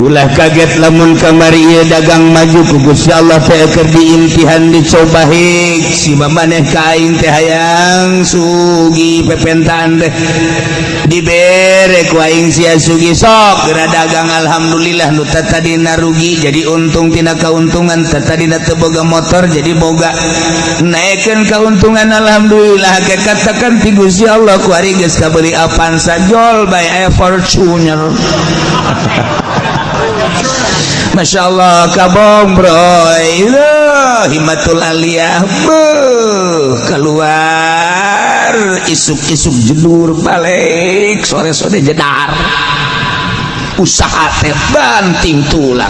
Ulah kaget lamun kamari ieu dagang maju ku Gusti Allah teh keur diimtihan, dicoba hik si maneh ka aing teh hayang sugih, pepentaan teh dibere ku aing sia sugih. Sok geura dagang, alhamdulillah, nu tadina rugi jadi untung, tina kauntungan tadina teu boga motor jadi boga, naikkeun keuntungan, alhamdulillah. Ke katakan ti Gusti Allah ku ari geus kabeli Avanza, jol bae aya Fortuner. Masya Allah, kabong bro, himmatul aliyah beuh, keluar isuk-isuk jedur, balik sore-sore jedar. Usaha teh banting tulang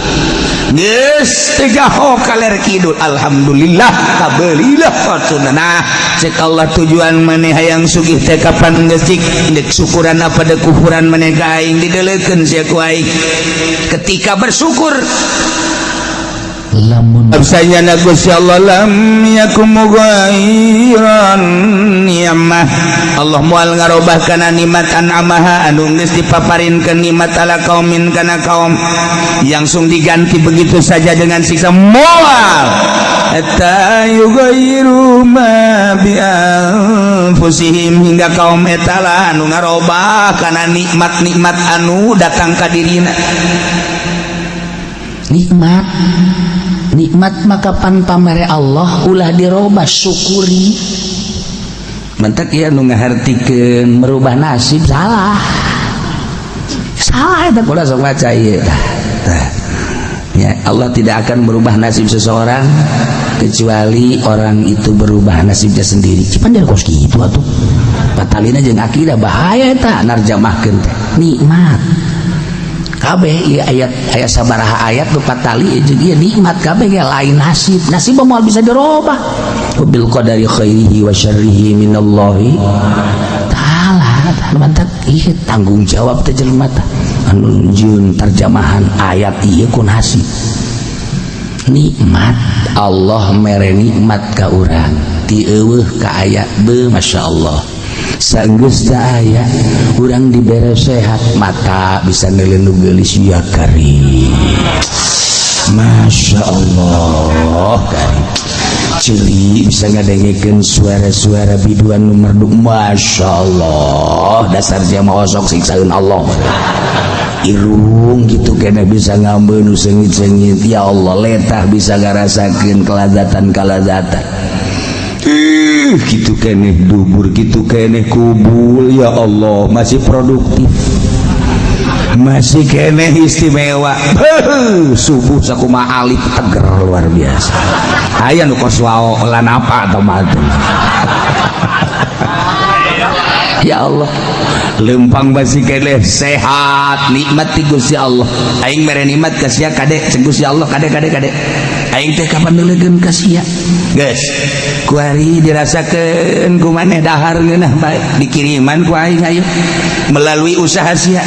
geus teu jaho kaler kidul, alhamdulillah kabelilah Fortuner. Nah, cek Allah, tujuan maneh hayang sugih teh kapan geus cik dek syukuran apa dek kufuran maneh ka aing? Dideleukeun sia ku aing ketika bersyukur. Lamun Absanya Gusti Allah lam yakum mughayyiran ni'mah, Allah moal ngarobah kana nikmat an'amaha anu geus dipaparinkeun nikmat ala kaumin kana kaum, langsung diganti begitu saja dengan siksa, moal, hatta yughayyiru ma bi anfusihim, hingga kaum eta lah anu ngarobah kana nikmat-nikmat anu datang ka dirina. Nikmat nikmat maka pan pamere Allah ulah dirobah, syukuri. Mentak ieu nu ngahartikeun merubah nasib salah, salah eta. Kula sok maca ieu tah tah. Ya, Allah tidak akan merubah nasib seseorang kecuali orang itu berubah nasibnya sendiri. Cipan dari kos kitu atuh, Patalina jeung akidah bahaya eta narjamahkeun teh. Nikmat kabeh ieu ayat, ayat sabaraha ayat nu patali jeung ieu nikmat kabeh ge lain nasib. Nasib mah moal bisa dirobah. Bil qadari khairihi wa syarrihi minallahi ta'ala. Mantap, ieu tanggung jawab teh jelema teh anu jieun terjemahan ayat ieu ku nasib. Nikmat Allah mere nikmat ka urang ti eueuh ka aya be, Masya Allah. Sanggeus teu aya, urang dibere sehat, mata bisa neuleuh nu geulis, ya karim, Masya Allah karim. Ceuli bisa ngadengekeun suara-suara biduan nu merdu, Masya Allah, dasar sia mah osok siksaeun Allah. Irung gitu kena bisa ngambil nu seungit-seungit, ya Allah. Letah bisa ngarasakeun kelazatan-kelazatan. Ih, gitu keneh dubur, gitu keneh kubul, ya Allah, masih produktif, masih keneh istimewa. Beuh, subuh sakumaha alif teger, luar biasa. Aya nu kos wao lan apa atau mati. Ya Allah, lempang masih keneh sehat, nikmat ti Gusti Allah. Aing mere nikmat ka sia, kade, cek Gusti Allah, kade kade kade, aing teh kapan neuleukeun ka sia? Geus kuari dirasakeun ku maneh dahar ngeunah bae, dikiriman ku aing, ayo melalui usaha sia,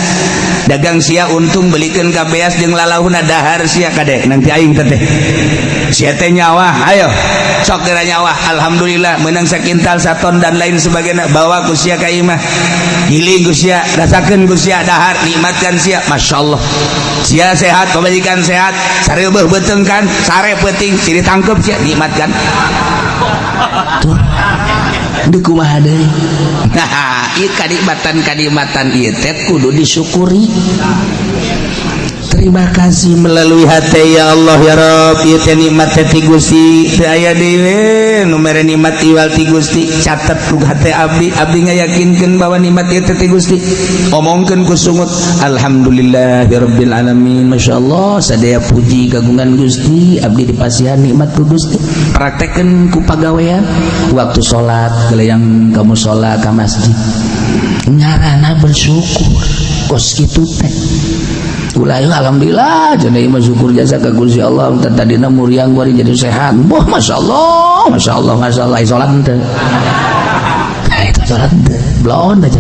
dagang sia untung, belikeun ka beas jeung lalahuna, dahar sia, kade nanti aing teh sia teh nyawa, ayo sok geura nyawa, alhamdulillah menang sakintal, saton, dan lain sebagainya, bawa ku sia ka imah, giling ku sia, rasakeun ku sia dahar, nikmatkan sia. Masya Allah, sia sehat, pamajikan sehat, sareubeuh beuteung kan sare peuting ciri tangkep sia, nikmatkan. Tuh deui kumaha deui? Nah, ieu kanikmatan kanikmatan ieu teh kudu disyukuri. Terima kasih melalui hati, ya Allah ya Rob, ieu teh nikmat teh ti Gusti, teu aya deui nu mere nikmat iwal ti Gusti. Catet ku hate abdi, abdi ngayakinkeun bahwa nikmat ieu teh ti Gusti. Omongkeun ku sungut, alhamdulillahirabbil alamin, masyaallah, sadaya puji kagungan Gusti, abdi dipasihan nikmat ku Gusti. Praktekkeun ku pagawean, waktu salat gelayang kamu salat ka masjid, ngarana bersyukur kos kitu teh. Ulah alhamdulillah jadi mah syukur jasa ka Gusti Allah, tadina muriang kuari jadi sehat. Wah, masyaallah, masyaallah, masyaallah. Salat henteu? Nah, itu salat henteu belon aja.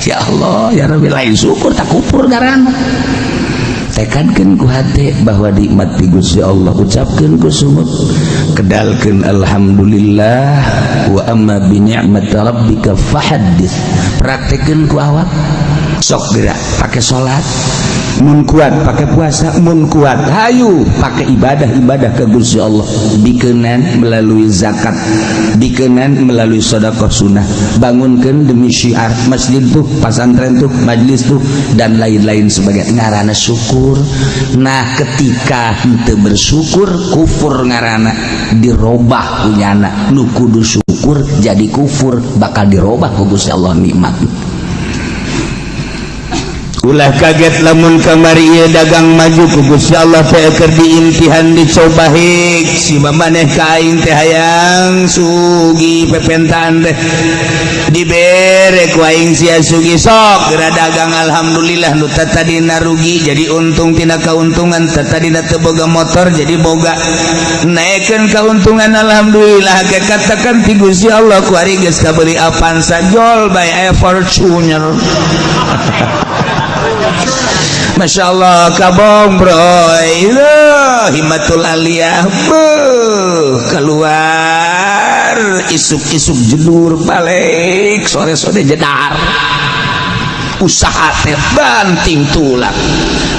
Ya Allah ya Rabbi, lain syukur tak kupur garana. Tekadkeun ku hate bahwa nikmat ti Gusti Allah, ucapkeun ku sungut, kedalkeun alhamdulillah, wa amma bi ni'mati rabbika fahaddits. Praktekkeun ku awak. Sok gerak pakai sholat mun kuat, pakai puasa mun kuat, hayu pakai ibadah-ibadah ke Gusti Allah, dikenan melalui zakat, dikenan melalui sedekah sunnah, bangunkan demi syiar masjid tuh, pasantren tuh, majlis tuh, dan lain-lain sebagai ngarana syukur. Nah, ketika henteu bersyukur, kufur ngarana, dirobah punyana. Nu kudu syukur jadi kufur, bakal dirobah ku Gusti Allah nikmat. Ulah kaget lamun kamari ieu dagang maju ku Gusti Allah teh keur diimtihan, dicoba. Hik si maneh ka aing teh hayang sugih, pepentaan teh dibere ku aing sia sugih. Sok geura dagang, alhamdulillah, nu tadina rugi jadi untung, tina keuntungan tadina teu boga motor jadi boga, naikkeun keuntungan, alhamdulillah. Ke katakan ti Gusti Allah ku ari geus kabeli Avanza, jol bae aya Fortuner. Masya Allah, kabong bro, himmatul aliyah beuh, keluar isuk-isuk jedur, balik sore-sore jedar. Usaha teh banting tulang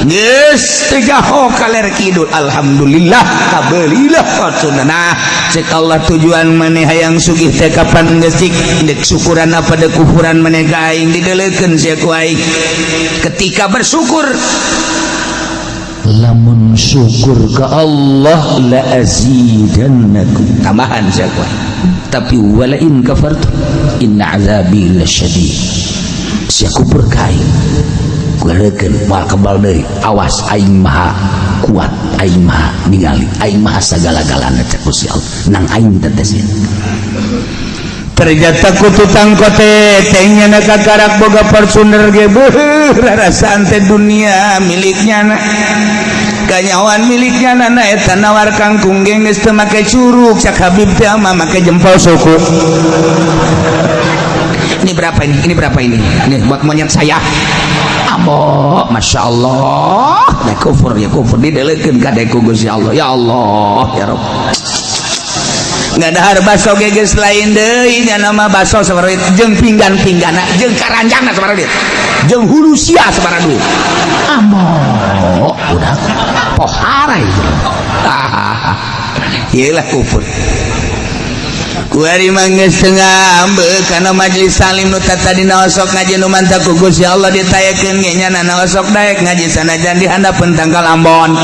geus teu jaho kaler kidul, alhamdulillah kabelilah Fortuner. Nah, cek Allah, tujuan maneh hayang sugih teh kapan geus cik dek syukuran apa dek kufuran maneh ka aing? Dideleukeun sia ku aing ketika bersyukur. Lamun syukur ke Allah, la azidannakum, tambahan sia ku aing. Tapi wala in kafartum inna azabi lasyadid. Sia kufur ka aing, gurekeun moal kebal deui. Awas, aing maha kuat, aing maha ningali, aing maha sagala-galana, cek Gusti Allah nang aing teh sia. Ternyata ku tukang kote teh na kakarak boga Fortuner ge beuh rarasaan teh dunia miliknya na, kanyawan miliknya na. Eta nawar kangkung ge geus teu make curug, cak Habib teh mah make jempol suku. Ini berapa ini? Ini berapa ini? Ini buat monyet saya. Ambo, masya Allah. Nah, kufur ya kufur, dideleukeun ka ku Gusti Allah. Ya Allah, ya Rabb. Nggak dahar baso ge geus lain deui nya, nama baso sabaraha duit, jeung pinggan-pinggana jeung karanjangna sabaraha duit, jeung hulu sia sabaraha duit. Ambo, udah pohara itu. Ah, iyalah kufur. Kuari mah geus teu ngambek kana majelis salim, nu tadina osok ngaji, nu mantap ku Gusti Allah ditayakeun ge nya na osok daek ngaji sanajan di handapeun tangkal ambon.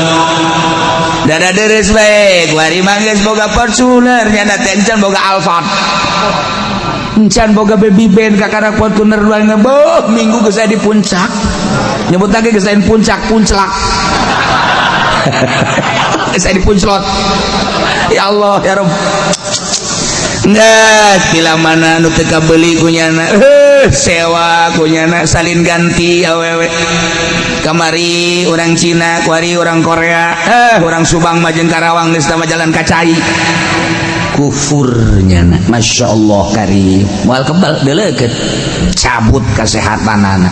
Dada deres bae. Kuari mah geus boga Fortuner, nya teh encan boga Alphard, encan boga baby band, kakara Fortuner dua ngebeuh minggu geus aya di puncak. Nyebut lagi geus lain puncak, punclak, geus aya di punclot. Ya Allah, ya Rabb. Nggak, bila mana nu teu kabeli kunyana, sewa kunyana, salin ganti awewe. Kamari orang Cina, kuari orang Korea, orang Subang mah jeung Karawang geus tama jalan kacai. Kufurnya na, masya Allah karim, moal kebal, deleukeun, cabut kesehatan anak,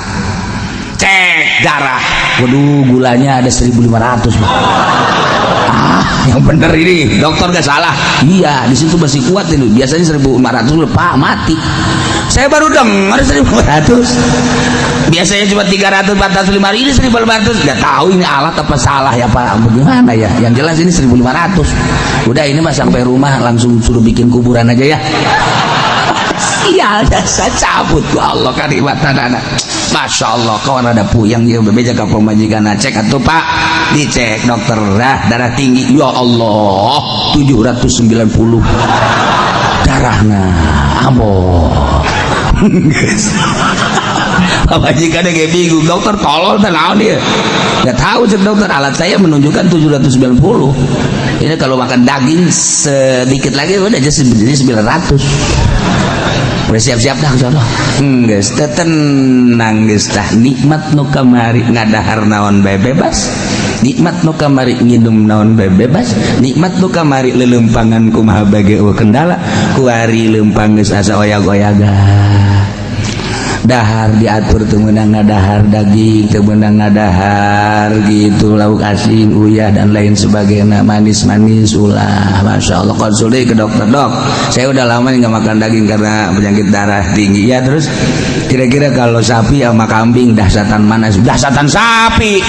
cek darah, waduh, gulanya ada 1500, Pak. Ah, yang bener ini dokter gak salah. Iya, di situ masih kuat ini, biasanya 1500 udah, Pak, mati. Saya baru dengar 1500, biasanya cuma 300, 400, 500, ini 1500. Nggak tahu ini alat apa salah ya, Pak, bagaimana ya. Yang jelas ini 1500. Udah, ini mah sampai rumah langsung suruh bikin kuburan aja ya. Sial, saya cabut ku Allah kanikmatan anak. Masya Allah, kawan ada puyeng ya, bebeja ka pamajikan, cek atuh, Pak. Dicek dokter, dah darah tinggi. Ya Allah, 790 darahna. Ambo. Pamajikan kayak bingung, dokter tolol teh naon dia? Nggak tahu, cek dokter, alat saya menunjukkan 790. Ini kalau makan daging sedikit lagi udah jadi 900. Udah siap-siap dah sono. Geus teh tenang geus tah. Nikmat nu kamari ngadahar naon bae bebas. Nikmat nu kamari nginum naon bae bebas. Nikmat nu kamari lelempangan kumaha bae eueuh kendala. Kuari lempang geus asa oyag-oyaga. Dahar diatur, teu meunang ngadahar daging, teu meunang ngadahar gitu lauk asin, uyah, dan lain sebagainya, manis-manis ulah. Masya Allah, konsul deh ke dokter. "Dok, saya udah lama nggak makan daging karena penyakit darah tinggi." "Ya, terus kira-kira kalau sapi sama kambing dahsyatan mana?" "Dahsyatan sapi.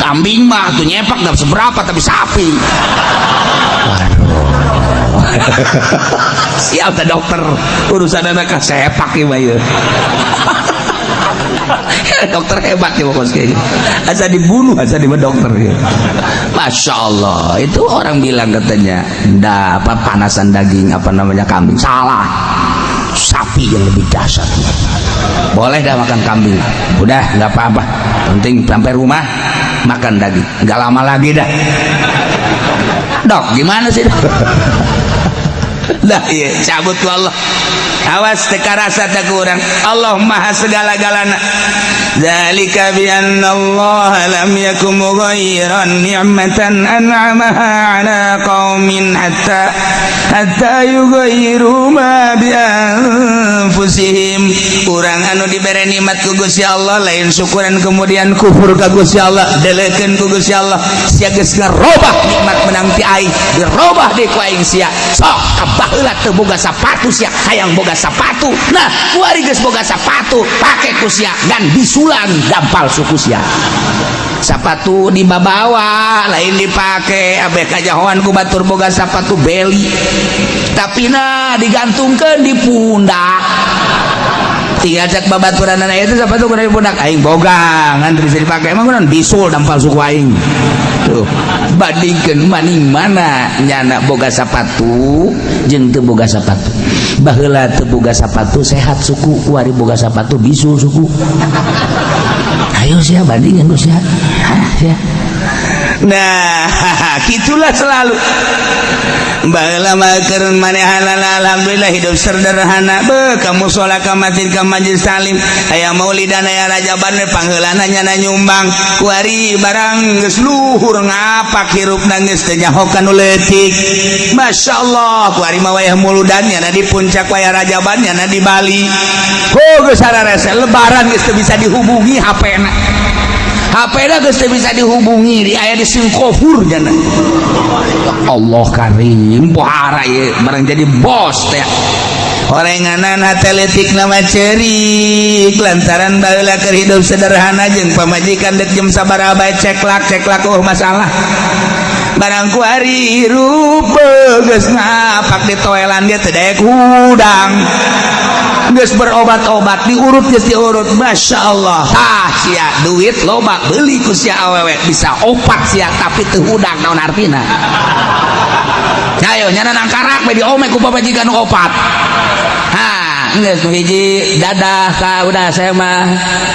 Kambing mah tuh nyepak nggak seberapa, tapi sapi, waduh." Siap teh dokter, urusan anak sepak ya ya. Dokter hebat ya pokoknya, asa dibunuh, asa di dokter ya. Masya Allah, itu orang bilang katanya dah apa, panasan daging, apa namanya, kambing. Salah, sapi yang lebih dahsyat. Boleh dah makan kambing, udah nggak apa-apa, penting sampai rumah makan daging. Nggak lama lagi dah. Dok, gimana sih, dok? Lah iya, cabut ku Allah. Awas teka rasa tak kurang. Allah maha segala-galana. Zalika bi anna Allah lam yakum mughayyiran ni'matan an'amaha ala qaumin hatta hatta yughayyiru ma bi anfusihim. Urang anu dibere nikmat ku Gusti Allah lain syukuran, kemudian kufur ka Gusti Allah, delekeun ku Gusti Allah. Sia geus ngarobah nikmat menang ti aing, dirobah deui ku aing sia. Sok ka baheula teu boga sapatu, sia hayang boga sapatu. Nah, kuari geus boga sapatu, pake ku sia ngan bisulan dampal suku sia. Sapatu dibawa, lain dipake. Abe kajahoan ku batur boga sapatu beli, tapi nah digantungkan di pundak. Tinggal cek babaturan itu, sapatu kudu di pundak aing boga ngan bisa dipakai. Emang kunaon? Bisul dampal suku aing. Tuh, bandingkeun maning mana nyana boga sapatu jeung teu boga sapatu. Baheula teu boga sapatu sehat suku, kuari boga sapatu bisul suku. Ayo sia, bandingin ku sia. Hah, sia. Nah, gitulah selalu. Baheula mah keur manehanana, alhamdulillah, hidup sederhana. Be ka musola, ka masjid, ka majelis taklim, aya maulidan, aya rajaban, pangheulana nyana nyumbang. Kuari barang geus luhur ngapak, hirupna geus teu nyaho ka nu leutik. Masya Allah, kuari mah wayah muludan nyana di puncak, wayah rajaban nyana di Bali. Oh, geus hararese lebaran geus teu bisa dihubungi HP-na. HP-na geus teu bisa dihubungi, di aya di Singapura jana. Ya Allah karim, pohara ieu barang jadi bos teh. Orenganan hate leutik nama cerik lantaran baheula keur hidup sederhana jeung pamajikan, dek jam sabaraha bae ceklak ceklak, oh masalah. Barang kuari hirup geus ngapak, di toelan dia teu daek hudang, geus berobat-obat, diurut, geus diurut. Masya Allah, tah sia duit loba, beli ku sia awewe bisa opat sia, tapi teu hudang, naon artina? Ayo nyana nangkarak we diome ku pamajikan opat. Ha, geus nu hiji dadah ka, udah saya mah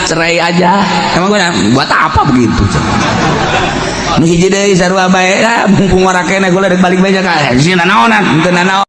cerai aja. Emang gua buat apa begitu? Nu hiji deui sarua bae, ah, mumpung ora keneh gua rek balik bae ka sina naonan, henteu nanaon.